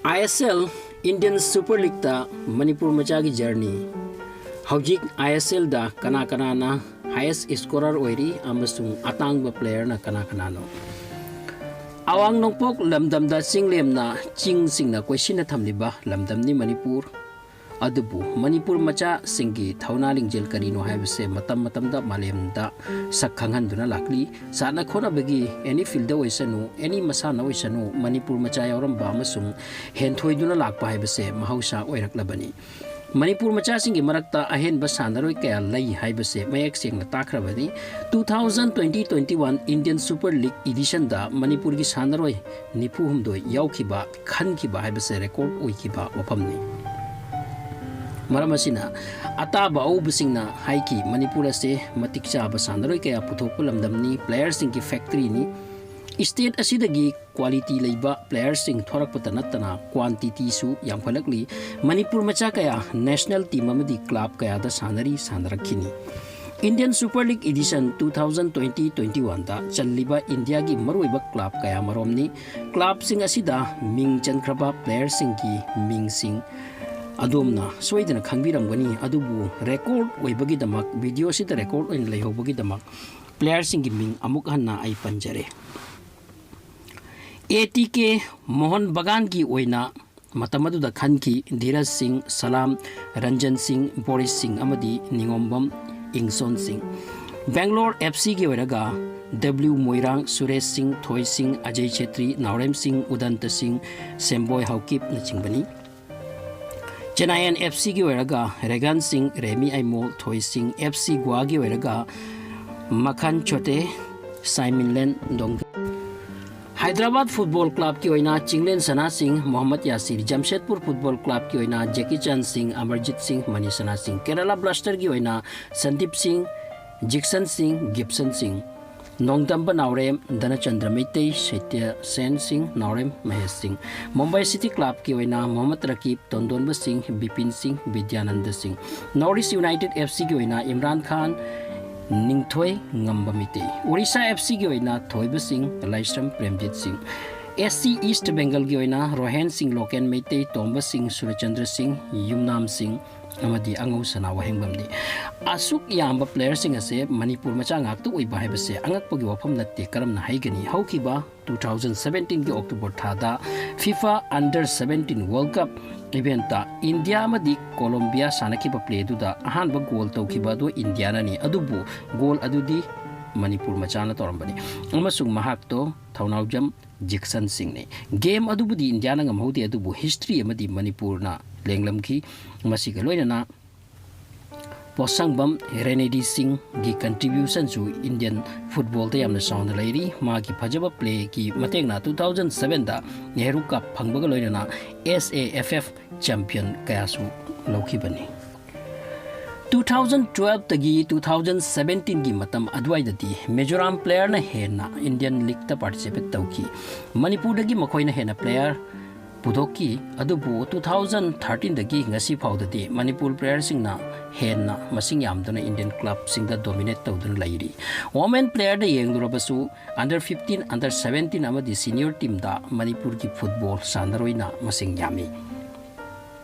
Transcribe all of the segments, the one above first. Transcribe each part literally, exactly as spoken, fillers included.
ꯑꯥꯏ ꯑꯦꯁ L, Indian Super Leagueꯇ Manipur ꯃꯆꯥꯒꯤ journey꯫ ꯍꯧꯖꯤꯛ ꯑꯥꯏ ꯑꯦꯁ ꯑꯦꯜꯗ ꯀꯅꯥ ꯀꯅꯥꯅ highest scorer ꯑꯣꯏꯔꯤ ꯑꯃꯁꯨꯡ ꯑꯇꯥꯡꯕ playerꯅ ꯀꯅꯥ ꯀꯅꯥꯅꯣ? ꯑꯋꯥꯡ ꯅꯣꯡꯄꯣꯛ ꯂꯝꯗꯝꯗ ꯆꯤꯡꯂꯦꯝꯅ ꯆꯤꯡꯁꯤꯡꯅ ꯀꯣꯏꯁꯤꯟꯅ ꯊꯝꯂꯤꯕ ꯂꯝꯗꯝꯅꯤ ꯃꯅꯤꯄꯨꯔ꯫ ꯑꯗꯨꯕꯨ ꯃꯅꯤꯄꯨꯔ ꯃꯆꯥꯁꯤꯡꯒꯤ ꯊꯧꯅꯥ ꯂꯤꯡꯖꯦꯜ ꯀꯔꯤꯅꯣ ꯍꯥꯏꯕꯁꯦ ꯃꯇꯝ ꯃꯇꯝꯗ ꯃꯥꯂꯦꯝꯗ ꯁꯛ ꯈꯪꯍꯟꯗꯨꯅ ꯂꯥꯛꯂꯤ꯫ ꯁꯥꯟꯅ ꯈꯣꯠꯅꯕꯒꯤ any fieldꯗ ꯑꯣꯏꯁꯅꯨ, any ꯃꯁꯥꯟꯅ ꯑꯣꯏꯁꯅꯨ, ꯃꯅꯤꯄꯨꯔ ꯃꯆꯥ ꯌꯥꯎꯔꯝꯕ ꯑꯃꯁꯨꯡ ꯍꯦꯟꯊꯣꯏꯗꯨꯅ ꯂꯥꯛꯄ ꯍꯥꯏꯕꯁꯦ ꯃꯍꯧꯁꯥ ꯑꯣꯏꯔꯛꯂꯕꯅꯤ꯫ ꯃꯅꯤꯄꯨꯔ ꯃꯆꯥꯁꯤꯡꯒꯤ ꯃꯔꯛꯇ ꯑꯍꯦꯟꯕ ꯁꯥꯟꯅꯔꯣꯏ ꯀꯌꯥ ꯂꯩ ꯍꯥꯏꯕꯁꯦ ꯃꯌꯦꯛ ꯁꯦꯡꯅ ꯇꯥꯈ꯭ꯔꯕꯅꯤ꯫ Two thousand twenty twenty-one Indian Super League editionꯗ ꯃꯅꯤꯄꯨꯔꯒꯤ ꯁꯥꯟꯅꯔꯣꯏ ꯅꯤꯐꯨ ꯍꯨꯝꯗꯣꯏ ꯌꯥꯎꯈꯤꯕ, ꯈꯟꯈꯤꯕ ꯍꯥꯏꯕꯁꯦ record ꯑꯣꯏꯈꯤꯕ ꯋꯥꯐꯝꯅꯤ꯫ ꯃꯔꯝ ꯑꯁꯤꯅ ꯑꯇꯥꯕ ꯑꯎꯕꯁꯤꯡꯅ ꯍꯥꯏꯈꯤ, ꯃꯅꯤꯄꯨꯔ ꯑꯁꯦ ꯃꯇꯤꯛ ꯆꯥꯕ ꯁꯥꯟꯅꯔꯣꯏ ꯀꯌꯥ ꯄꯨꯊꯣꯛꯄ ꯂꯝꯗꯝꯅꯤ, playerꯁꯤꯡꯒꯤ factoryꯅꯤ꯫ State ꯑꯁꯤꯗꯒꯤ quality ꯂꯩꯕ playerꯁꯤꯡ ꯊꯣꯔꯛꯄꯇ ꯅꯠꯇꯅ quantityꯁꯨ ꯌꯥꯝꯈꯠꯂꯛꯂꯤ꯫ ꯃꯅꯤꯄꯨꯔ ꯃꯆꯥ ꯀꯌꯥ national team ꯑꯃꯗꯤ club ꯀꯌꯥꯗ ꯁꯥꯟꯅꯔꯤ, ꯁꯥꯟꯅꯔꯛꯈꯤꯅꯤ꯫ Indian Super League edition two thousand twenty twenty-oneꯗ ꯆꯜꯂꯤꯕ ꯏꯟꯗꯤꯌꯥꯒꯤ ꯃꯔꯨꯑꯣꯏꯕ club ꯀꯌꯥ ꯃꯔꯣꯝꯅꯤ꯫ Clubꯁꯤꯡ ꯑꯁꯤꯗ ꯃꯤꯡ ꯆꯟꯈ꯭ꯔꯕ playerꯁꯤꯡꯒꯤ ꯃꯤꯡꯁꯤꯡ ꯑꯗꯣꯝꯅ ꯁꯣꯏꯗꯅ ꯈꯪꯕꯤꯔꯝꯒꯅꯤ, ꯑꯗꯨꯕꯨ record ꯑꯣꯏꯕꯒꯤꯗꯃꯛ, videoꯁꯤꯗ record ꯑꯣꯏꯅ ꯂꯩꯍꯧꯕꯒꯤꯗꯃꯛ playerꯁꯤꯡꯒꯤ ꯃꯤꯡ ꯑꯃꯨꯛ ꯍꯟꯅ ꯑꯩ ꯄꯟꯖꯔꯦ꯫ ꯑꯦ ꯇꯤ ꯀꯦ ꯃꯣꯍꯟ ꯕꯒꯥꯟꯒꯤ ꯑꯣꯏꯅ ꯃꯇꯝ ꯑꯗꯨꯗ ꯈꯟꯈꯤ ꯙꯤꯔꯖ ꯁꯤꯡ, ꯁꯂꯥꯝ, ꯔꯟꯖꯟ ꯁꯤꯡ, ꯕꯣꯔꯤꯁ ꯁꯤꯡ ꯑꯃꯗꯤ ꯅꯤꯉꯣꯝꯕꯝ ꯏꯪꯁꯣꯟ ꯁꯤꯡ꯫ ꯕꯦꯡꯒ꯭ꯂꯣꯔ ꯑꯦꯐ ꯁꯤꯒꯤ ꯑꯣꯏꯔꯒ ꯗꯕ꯭ꯂꯤꯎ ꯃꯣꯏꯔꯥꯡ, ꯁꯨꯔꯦꯁ ꯁꯤꯡ, ꯊꯣꯏ ꯁꯤꯡ, ꯑꯖꯌ ꯁꯦꯇ꯭ꯔꯤ, ꯅꯥꯎꯔꯦꯝ ꯁꯤꯡ, ꯎꯗꯟꯇ ꯁꯤꯡ, ꯁꯦꯝꯕꯣꯏ ꯍꯥꯎꯀꯤꯞꯅꯆꯤꯡꯕꯅꯤ꯫ ꯆꯦꯟꯅꯥꯏ ꯑꯦꯟ ꯑꯦꯐ ꯁꯤꯒꯤ ꯑꯣꯏꯔꯒ ꯔꯦꯒꯥꯟ ꯁꯤꯡ, ꯔꯦꯃꯤ ꯑꯩꯃꯣꯜ, ꯊꯣꯏ ꯁꯤꯡ, ꯑꯦꯐ ꯁꯤ ꯒꯣꯋꯥꯒꯤ ꯑꯣꯏꯔꯒ ꯃꯈꯟ ꯆꯣꯇꯦ, ꯁꯥꯏꯃꯤꯟꯂꯦꯟ ꯗꯣꯡꯒ꯫ ꯍꯥꯏꯗ꯭ꯔꯕꯥꯗ ꯐꯨꯠꯕꯣꯜ ꯀ꯭ꯂꯕꯀꯤ ꯑꯣꯏꯅ ꯆꯤꯡꯂꯦꯟ ꯁꯅꯥ ꯁꯤꯡ, ꯃꯣꯍꯝꯃꯗ ꯌꯥꯁꯤꯔ꯫ ꯖꯝꯁꯦꯗꯄꯨꯔ ꯐꯨꯠꯕꯣꯜ ꯀ꯭ꯂꯕꯀꯤ ꯑꯣꯏꯅ ꯖꯦꯀꯤ ꯆꯥꯟ ꯁꯤꯡ, ꯑꯃꯔꯖꯤꯠ ꯁꯤꯡ, ꯃꯅꯤ ꯁꯅꯥ ꯁꯤꯡ꯫ ꯀꯦꯔꯂꯥ ꯕ꯭ꯂꯥꯁꯇꯔꯒꯤ ꯑꯣꯏꯅ ꯁꯟꯗꯤꯞ ꯁꯤꯡ, ꯖꯤꯛꯁꯟ ꯁꯤꯡ, ꯒꯤꯞꯁꯟ ꯁꯤꯡ꯫ ꯅꯣꯡꯗꯝꯕ ꯅꯥꯎꯔꯦꯝ ꯙꯅꯆꯟꯗ꯭ꯔ ꯃꯩꯇꯩ, ꯁꯩꯇ꯭ꯌ ꯁꯦꯟ ꯁꯤꯡ, ꯅꯥꯎꯔꯦꯝ ꯃꯍꯦꯁ ꯁꯤꯡ꯫ ꯃꯨꯝꯕꯥꯏ ꯁꯤꯇꯤ ꯀ꯭ꯂꯕꯀꯤ ꯑꯣꯏꯅ ꯃꯣꯍꯝꯃꯗ ꯔꯀꯤꯕ, ꯇꯣꯟꯗꯣꯟꯕ ꯁꯤꯡ, ꯕꯤꯄꯤꯟ ꯁꯤꯡ, ꯕꯤꯗ꯭ꯌꯥꯅꯟꯗ ꯁꯤꯡ꯫ ꯅꯣꯔꯠ ꯏꯁ ꯌꯨꯅꯥꯏꯇꯦꯗ ꯑꯦꯐ ꯁꯤꯒꯤ ꯑꯣꯏꯅ ꯏꯝꯔꯥꯟ ꯈꯥꯟ, ꯅꯤꯡꯊꯣꯏ ꯉꯝꯕ ꯃꯩꯇꯩ꯫ ꯑꯣꯔꯤꯁꯥ ꯑꯦꯐ ꯁꯤꯒꯤ ꯑꯣꯏꯅ ꯊꯣꯏꯕ ꯁꯤꯡ, ꯂꯥꯏꯁ꯭ꯔꯝ ꯄ꯭ꯔꯦꯝꯖꯤꯠ ꯁꯤꯡ꯫ ꯑꯦꯁ ꯁꯤ ꯏꯁ꯭ꯠ ꯕꯦꯡꯒꯜꯒꯤ ꯑꯣꯏꯅ ꯔꯣꯍꯦꯟ ꯁꯤꯡ, ꯂꯣꯀꯦꯟ ꯃꯩꯇꯩ, ꯇꯣꯝꯕ ꯁꯤꯡ, ꯁꯨꯔꯆꯟꯗ꯭ꯔ ꯁꯤꯡ, ꯌꯨꯝꯅꯥꯝ ꯁꯤꯡ ꯑꯃꯗꯤ ꯑꯉꯧ ꯁꯅꯥ ꯋꯥꯍꯦꯡꯕꯝꯅꯤ꯫ ꯑꯁꯨꯛ ꯌꯥꯝꯕ ꯄ꯭ꯂꯦꯌꯔꯁꯤꯡ ꯑꯁꯦ ꯃꯅꯤꯄꯨꯔ ꯃꯆꯥ ꯉꯥꯛꯇ ꯑꯣꯏꯕ ꯍꯥꯏꯕꯁꯦ ꯑꯉꯛꯄꯒꯤ ꯋꯥꯐꯝ ꯅꯠꯇꯦ꯫ ꯀꯔꯝꯅ ꯍꯥꯏꯒꯅꯤ? ꯍꯧꯈꯤꯕ ꯇꯨ ꯊꯥꯎꯖꯟ ꯁꯕꯦꯟꯇꯤꯟꯒꯤ ꯑꯣꯛꯇꯣꯕꯔ ꯊꯥꯗ FIFA under seventeen world cup ꯏꯚꯦꯟꯠꯇ ꯏꯟꯗꯤꯌꯥ ꯑꯃꯗꯤ ꯀꯣꯂꯣꯝꯕꯤꯌꯥ ꯁꯥꯟꯅꯈꯤꯕ ꯄ꯭ꯂꯦꯗꯨꯗ ꯑꯍꯥꯟꯕ ꯒꯣꯜ ꯇꯧꯈꯤꯕ ꯑꯗꯨ ꯏꯟꯗꯤꯌꯥꯅꯅꯤ꯫ ꯑꯗꯨꯕꯨ ꯒꯣꯜ ꯑꯗꯨꯗꯤ ꯃꯅꯤꯄꯨꯔ ꯃꯆꯥꯅ ꯇꯧꯔꯝꯕꯅꯤ ꯑꯃꯁꯨꯡ ꯃꯍꯥꯛꯇꯣ ꯊꯧꯅꯥꯎꯖꯝ ꯖꯦꯛꯁꯟ ꯁꯤꯡꯅꯤ꯫ ꯒꯦꯝ ꯑꯗꯨꯕꯨꯗꯤ ꯏꯟꯗꯤꯌꯥꯅ ꯉꯝꯍꯧꯗꯦ, ꯑꯗꯨꯕꯨ ꯍꯤꯁꯇ꯭ꯔꯤ ꯑꯃꯗꯤ ꯃꯅꯤꯄꯨꯔꯅ ꯂꯦꯡꯂꯝꯈꯤ꯫ ꯃꯁꯤꯒ ꯂꯣꯏꯅꯅ ꯄꯣꯠꯁꯪꯕꯝ ꯔꯦꯅꯦꯗꯤ ꯁꯤꯡꯒꯤ ꯀꯟꯇ꯭ꯔꯤꯕ꯭ꯌꯨꯁꯟꯁꯨ ꯏꯟꯗꯤꯌꯟ ꯐꯨꯠꯕꯣꯜꯗ ꯌꯥꯝꯅ ꯆꯥꯎꯅ ꯂꯩꯔꯤ꯫ ꯃꯥꯒꯤ ꯐꯖꯕ ꯄ꯭ꯂꯦꯒꯤ ꯃꯇꯦꯡꯅ ꯇꯨ ꯊꯥꯎꯖꯟ ꯁꯕꯦꯟꯗ ꯅꯦꯍꯔꯨ ꯀꯞ ꯐꯪꯕꯒ ꯂꯣꯏꯅꯅ ꯑꯦꯁ ꯑꯦ ꯑꯦꯐ ꯑꯦꯐ ꯆꯦꯝꯄꯤꯌꯟ ꯀꯌꯥꯁꯨ ꯂꯧꯈꯤꯕꯅꯤ꯫ ꯇꯨ ꯊꯥꯎꯖꯟ ꯇꯨꯋꯦꯜꯐꯇꯒꯤ ꯇꯨ ꯊꯥꯎꯖꯟ ꯁꯕꯦꯟꯇꯤꯟꯒꯤ ꯃꯇꯝ ꯑꯗꯨꯋꯥꯏꯗꯗꯤ ꯃꯤꯖꯣꯔꯥꯝ ꯄ꯭ꯂꯦꯌꯔꯅ ꯍꯦꯟꯅ ꯏꯟꯗꯤꯌꯟ ꯂꯤꯛꯇ ꯄꯥꯔꯇꯤꯁꯤꯄꯦꯠ ꯇꯧꯈꯤ꯫ ꯃꯅꯤꯄꯨꯔꯗꯒꯤ ꯃꯈꯣꯏꯅ ꯍꯦꯟꯅ ꯄ꯭ꯂꯦꯌꯔ ꯄꯨꯊꯣꯛꯈꯤ꯫ ꯑꯗꯨꯕꯨ ꯇꯨ ꯊꯥꯎꯖꯟ ꯊꯥꯔꯇꯤꯟꯗꯒꯤ ꯉꯁꯤ ꯐꯥꯎꯗꯗꯤ ꯃꯅꯤꯄꯨꯔ ꯄ꯭ꯂꯦꯌꯔꯁꯤꯡꯅ ꯍꯦꯟꯅ ꯃꯁꯤꯡ ꯌꯥꯝꯗꯨꯅ ꯏꯟꯗꯤꯌꯟ ꯀ꯭ꯂꯕꯁꯤꯡꯗ ꯗꯣꯃꯤꯅꯦꯠ ꯇꯧꯗꯨꯅ ꯂꯩꯔꯤ꯫ ꯋꯣꯃꯦꯟ ꯄ꯭ꯂꯦꯌꯔꯗ ꯌꯦꯡꯂꯨꯔꯕꯁꯨ ꯑꯟꯗꯔ ꯐꯤꯐꯇꯤꯟ, ꯑꯟꯗꯔ ꯁꯕꯦꯟꯇꯤꯟ ꯑꯃꯗꯤ ꯁꯤꯅꯤꯌꯔ ꯇꯤꯝꯗ ꯃꯅꯤꯄꯨꯔꯒꯤ ꯐꯨꯠꯕꯣꯜ ꯁꯥꯟꯅꯔꯣꯏꯅ ꯃꯁꯤꯡ ꯌꯥꯝꯃꯤ꯫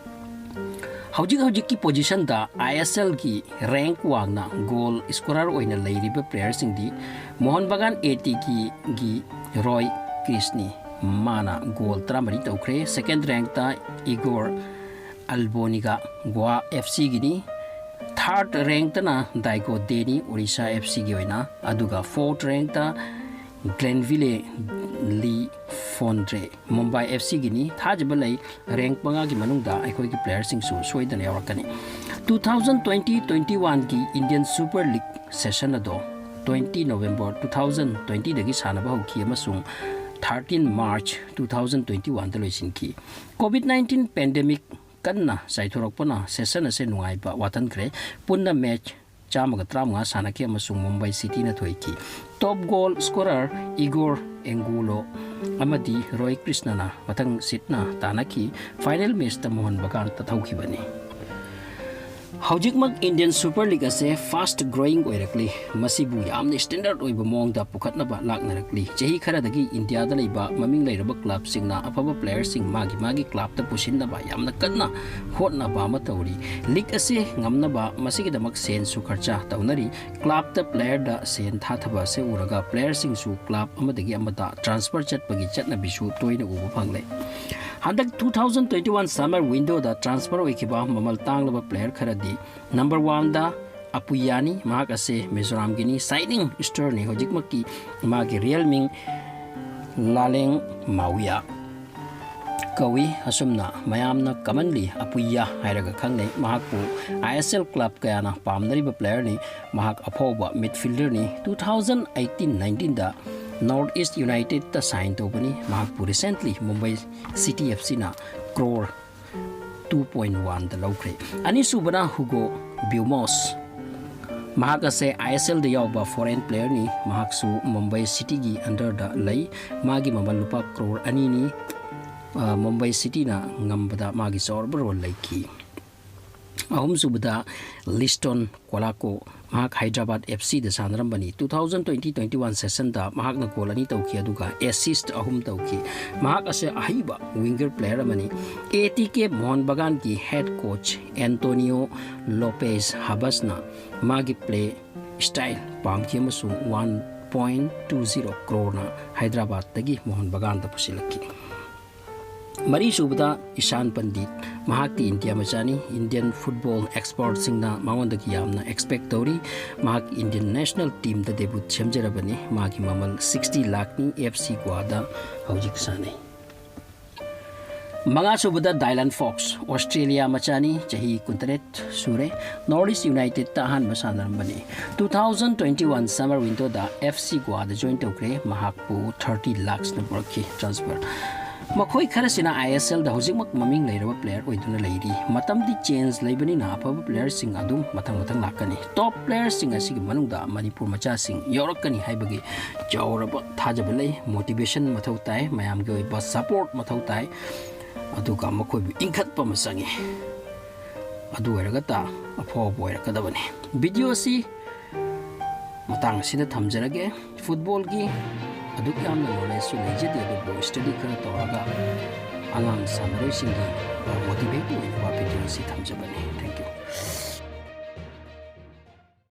ꯍꯧꯖꯤꯛ ꯍꯧꯖꯤꯛꯀꯤ ꯄꯣꯖꯤꯁꯟꯗ ꯑꯥꯏ ꯑꯦꯁ ꯑꯦꯜꯒꯤ ꯔꯦꯡꯛ ꯋꯥꯡꯅ ꯒꯣꯜ ꯁ꯭ꯀꯣꯔꯔ ꯑꯣꯏꯅ ꯂꯩꯔꯤꯕ ꯄ꯭ꯂꯦꯌꯔꯁꯤꯡꯗꯤ ꯃꯣꯍꯟ ꯕꯒꯥꯟ ꯑꯦ ꯇꯤꯒꯤ ꯒꯤ ꯔꯣꯏ ꯀ꯭ꯔꯤꯁꯅꯤ, ꯃꯥꯅ ꯒꯣꯜ ꯇꯔꯥꯃꯔꯤ ꯇꯧꯈ꯭ꯔꯦ꯫ ꯁꯦꯀꯦꯟ ꯔꯦꯡꯛꯇ ꯏꯒꯣꯔ ꯑꯜꯕꯣꯅꯤꯒꯥ, ꯒꯣꯋꯥ ꯑꯦꯐ ꯁꯤꯒꯤꯅꯤ꯫ ꯊꯥꯔꯠ ꯔꯦꯡꯛꯇꯅ ꯗꯥꯏꯒꯣ ꯗꯦꯅꯤ, ꯑꯣꯔꯤꯁꯥ ꯑꯦꯐ ꯁꯤꯒꯤ ꯑꯣꯏꯅ, ꯑꯗꯨꯒ ꯐꯣꯔꯠ ꯔꯦꯡꯛꯇ ꯒ꯭ꯂꯦꯟꯚꯤꯂꯦ ꯂꯤ ꯐꯣꯟꯗ꯭ꯔꯦ, ꯃꯨꯝꯕꯥꯏ ꯑꯦꯐ ꯁꯤꯒꯤꯅꯤ꯫ ꯊꯥꯖꯕ ꯂꯩ, ꯔꯦꯡꯛ ꯃꯉꯥꯒꯤ ꯃꯅꯨꯡꯗ ꯑꯩꯈꯣꯏꯒꯤ ꯄ꯭ꯂꯦꯌꯔꯁꯤꯡꯁꯨ ꯁꯣꯏꯗꯅ ꯌꯥꯎꯔꯛꯀꯅꯤ꯫ ꯇꯨ ꯊꯥꯎꯖꯟ ꯇ꯭ꯋꯦꯟꯇꯤ ꯇ꯭ꯋꯦꯟꯇꯤ ꯋꯥꯟꯒꯤ ꯏꯟꯗꯤꯌꯟ ꯁꯨꯄꯔ ꯂꯤꯒ ꯁꯦꯁꯟ ꯑꯗꯣ ꯇ꯭ꯋꯦꯟꯇꯤ ꯅꯣꯕꯦꯝꯕꯔ ꯇꯨ ꯊꯥꯎꯖꯟ ꯇ꯭ꯋꯦꯟꯇꯤꯗꯒꯤ ꯁꯥꯟꯅꯕ ꯍꯧꯈꯤ ꯑꯃꯁꯨꯡ thirteen March two thousand twenty ꯋꯥꯟꯗ ꯂꯣꯏꯁꯤꯟꯈꯤ꯫ ꯀꯣꯚꯤꯗ ꯅꯥꯏꯟꯇꯤꯟ ꯄꯦꯟꯗꯦꯃꯤꯛ ꯀꯟꯅ ꯆꯥꯏꯊꯣꯔꯛꯄꯅ ꯁꯦꯁꯟ ꯑꯁꯦ ꯅꯨꯡꯉꯥꯏꯕ ꯋꯥꯠꯍꯟꯈ꯭ꯔꯦ꯫ ꯄꯨꯟꯅ ꯃꯦꯆ ꯆꯥꯝꯃꯒ ꯇꯔꯥꯃꯉꯥ ꯁꯥꯟꯅꯈꯤ ꯑꯃꯁꯨꯡ ꯃꯨꯝꯕꯥꯏ ꯁꯤꯇꯤꯅ ꯊꯣꯏꯈꯤ꯫ ꯇꯣꯞ ꯒꯣꯜ ꯁ꯭ꯀꯣꯔꯔ ꯏꯒꯣꯔ ꯑꯦꯡꯒꯨꯂꯣ ꯑꯃꯗꯤ ꯔꯣꯏ ꯀ꯭ꯔꯤꯁꯅꯅ ꯃꯊꯪ ꯁꯤꯠꯅ ꯇꯥꯟꯅꯈꯤ꯫ ꯐꯥꯏꯅꯦꯜ ꯃꯦꯆꯇ ꯃꯣꯍꯟ ꯕꯒꯥꯟ ꯇꯠꯍꯧꯈꯤꯕꯅꯤ꯫ ꯍꯧꯖꯤꯛꯃꯛ Indian Super League ꯑꯁꯦ fast growing ꯑꯣꯏꯔꯛꯂꯤ꯫ ꯃꯁꯤꯕꯨ ꯌꯥꯝꯅ standard ꯑꯣꯏꯕ ꯃꯑꯣꯡꯗ ꯄꯨꯈꯠꯅꯕ ꯂꯥꯛꯅꯔꯛꯂꯤ꯫ ꯆꯍꯤ ꯈꯔꯗꯒꯤ ꯏꯟꯗꯤꯌꯥꯗ ꯂꯩꯕ ꯃꯃꯤꯡ ꯂꯩꯔꯕ clubꯁꯤꯡꯅ ꯑꯐꯕ playerꯁꯤꯡ ꯃꯥꯒꯤ ꯃꯥꯒꯤ clubꯇ ꯄꯨꯁꯤꯟꯅꯕ ꯌꯥꯝꯅ ꯀꯟꯅ ꯍꯣꯠꯅꯕ ꯑꯃ ꯇꯧꯔꯤ꯫ League ꯑꯁꯤ ꯉꯝꯅꯕ ꯃꯁꯤꯒꯤꯗꯃꯛ ꯁꯦꯟꯁꯨ ꯈꯔꯆ ꯇꯧꯅꯔꯤ꯫ Clubꯇ playerꯗ ꯁꯦꯟ ꯊꯥꯊꯕ ꯑꯁꯤ ꯎꯔꯒ playerꯁꯤꯡꯁꯨ club ꯑꯃꯗꯒꯤ ꯑꯃꯗ transfer ꯆꯠꯄꯒꯤ ꯆꯠꯅꯕꯤꯁꯨ ꯇꯣꯏꯅ ꯎꯕ ꯐꯪꯂꯦ꯫ ꯍꯟꯗꯛ two thousand twenty one summer windowꯗ transfer ꯑꯣꯏꯈꯤꯕ ꯃꯃꯜ ꯇꯥꯡꯂꯕ player ꯈꯔꯗꯤ number oneꯗ ꯑꯄꯨꯌꯥꯅꯤ꯫ ꯃꯍꯥꯛ ꯑꯁꯦ ꯃꯤꯖꯣꯔꯥꯝꯒꯤꯅꯤ꯫ Shining starꯅꯤ꯫ ꯍꯧꯖꯤꯛꯃꯛꯀꯤ ꯃꯥꯒꯤ real ꯃꯤꯡ ꯂꯥꯂꯦꯡ ꯃꯥꯋꯤꯌꯥ ꯀꯧꯏ꯫ ꯑꯁꯨꯝꯅ ꯃꯌꯥꯝꯅ commonly ꯑꯄꯨꯌꯥ ꯍꯥꯏꯔꯒ ꯈꯪꯅꯩ꯫ ꯃꯍꯥꯛꯄꯨ I S L club ꯀꯌꯥꯅ ꯄꯥꯝꯅꯔꯤꯕ playerꯅꯤ꯫ ꯃꯍꯥꯛ ꯑꯐꯥꯎꯕ midfielderꯅꯤ꯫ Two thousand eighteen nineteenꯗ North East Unitedꯇ sign ꯇꯧꯕꯅꯤ꯫ ꯃꯍꯥꯛꯄꯨ recently Mumbai City F Cꯅ crore two point oneꯗ ꯂꯧꯈ꯭ꯔꯦ꯫ ꯑꯅꯤꯁꯨꯕꯅ Hugo Buemos꯫ ꯃꯍꯥꯛ ꯑꯁꯦ I S Lꯗ ꯌꯥꯎꯕ foreign playerꯅꯤ꯫ ꯃꯍꯥꯛꯁꯨ Mumbai Cityꯒꯤ underꯗ ꯂꯩ꯫ ꯃꯥꯒꯤ ꯃꯃꯜ ꯂꯨꯄꯥ crore ꯑꯅꯤꯅꯤ꯫ ꯑ, Mumbai Cityꯅ ꯉꯝꯕꯗ ꯃꯥꯒꯤ ꯆꯥꯎꯔꯕ role ꯂꯩꯈꯤ꯫ ꯑꯍꯨꯝꯁꯨꯕꯗ Liston Colaco꯫ ꯃꯍꯥꯛ Hyderabad F Cꯗ ꯁꯥꯟꯅꯔꯝꯕꯅꯤ꯫ Two thousand twenty twenty one seasonꯗ ꯃꯍꯥꯛꯅ goal ꯑꯅꯤ ꯇꯧꯈꯤ, ꯑꯗꯨꯒ assist ꯑꯍꯨꯝ ꯇꯧꯈꯤ꯫ ꯃꯍꯥꯛ ꯑꯁꯦ ꯑꯍꯩꯕ winger player ꯑꯃꯅꯤ꯫ A T K Mohan ꯕꯒꯥꯟꯒꯤ head coach Antonio Lopez Habasꯅ ꯃꯥꯒꯤ play style ꯄꯥꯝꯈꯤ ꯑꯃꯁꯨꯡ one point two zero croreꯅ Hyderabadꯇꯒꯤ Mohan ꯕꯒꯥꯟꯗ ꯄꯨꯁꯤꯜꯂꯛꯈꯤ꯫ ꯃꯔꯤꯁꯨꯕꯗ ꯏꯁꯥꯟ ꯄꯟꯗꯤꯠ꯫ ꯃꯍꯥꯛꯇꯤ ꯏꯟꯗꯤꯌꯥ ꯃꯆꯥꯅꯤ꯫ Indian football expertꯁꯤꯡꯅ ꯃꯉꯣꯟꯗꯒꯤ ꯌꯥꯝꯅ expect ꯇꯧꯔꯤ꯫ ꯃꯍꯥꯛ Indian national teamꯗ debut ꯁꯦꯝꯖꯔꯕꯅꯤ꯫ ꯃꯥꯒꯤ ꯃꯃꯜ sixty ꯂꯥꯈꯅꯤ꯫ F C ꯒꯣꯋꯥꯗ ꯍꯧꯖꯤꯛ ꯁꯥꯟꯅꯩ꯫ ꯃꯉꯥꯁꯨꯕꯗ Dylan Fox꯫ Australia ꯃꯆꯥꯅꯤ꯫ ꯆꯍꯤ ꯀꯨꯟꯇꯔꯦꯠ ꯁꯨꯔꯦ꯫ North East Unitedꯇ ꯑꯍꯥꯟꯕ ꯁꯥꯟꯅꯔꯝꯕꯅꯤ꯫ Two thousand twenty one summer windowꯗ F C ꯒꯣꯋꯥꯗ join ꯇꯧꯈ꯭ꯔꯦ꯫ ꯃꯍꯥꯛꯄꯨ thirty lakhsꯅ ꯄꯨꯔꯛꯈꯤ transfer꯫ ꯃꯈꯣꯏ ꯈꯔꯁꯤꯅ I S Lꯗ ꯍꯧꯖꯤꯛꯃꯛ ꯃꯃꯤꯡ ꯂꯩꯔꯕ player ꯑꯣꯏꯗꯨꯅ ꯂꯩꯔꯤ꯫ ꯃꯇꯝꯗꯤ change ꯂꯩꯕꯅꯤꯅ ꯑꯐꯕ playerꯁꯤꯡ ꯑꯗꯨꯝ ꯃꯊꯪ ꯃꯊꯪ ꯂꯥꯛꯀꯅꯤ꯫ Top playerꯁꯤꯡ ꯑꯁꯤꯒꯤ ꯃꯅꯨꯡꯗ ꯃꯅꯤꯄꯨꯔ ꯃꯆꯥꯁꯤꯡ ꯌꯥꯎꯔꯛꯀꯅꯤ ꯍꯥꯏꯕꯒꯤ ꯆꯥꯎꯔꯕ ꯊꯥꯖꯕ ꯂꯩ꯫ Motivation ꯃꯊꯧ ꯇꯥꯏ, ꯃꯌꯥꯝꯒꯤ ꯑꯣꯏꯕ support ꯃꯊꯧ ꯇꯥꯏ, ꯑꯗꯨꯒ ꯃꯈꯣꯏꯕꯨ ꯏꯟꯈꯠꯄ ꯑꯃ ꯆꯪꯏ꯫ ꯑꯗꯨ ꯑꯣꯏꯔꯒꯇ ꯑꯐꯥꯎꯕ ꯑꯣꯏꯔꯛꯀꯗꯕꯅꯤ꯫ ꯚꯤꯗꯤꯑꯣ ꯑꯁꯤ ꯃꯇꯥꯡ ꯑꯁꯤꯗ ꯊꯝꯖꯔꯒꯦ꯫ ꯐꯨꯠꯕꯣꯜꯒꯤ ꯑꯗꯨꯛ ꯌꯥꯝꯅ ꯅꯣꯂꯦꯖꯁꯨ ꯂꯩꯖꯗꯦ, ꯑꯗꯨꯕꯨ ꯁ꯭ꯇꯗꯤ ꯈꯔ ꯇꯧꯔꯒ ꯑꯉꯥꯡ ꯁꯥꯟꯅꯔꯣꯏꯁꯤꯡꯒꯤ ꯃꯣꯇꯤꯚꯦꯠ ꯑꯣꯏꯅꯕ ꯚꯤꯗꯤꯑꯣ ꯑꯁꯤ ꯊꯝꯖꯕꯅꯤ꯫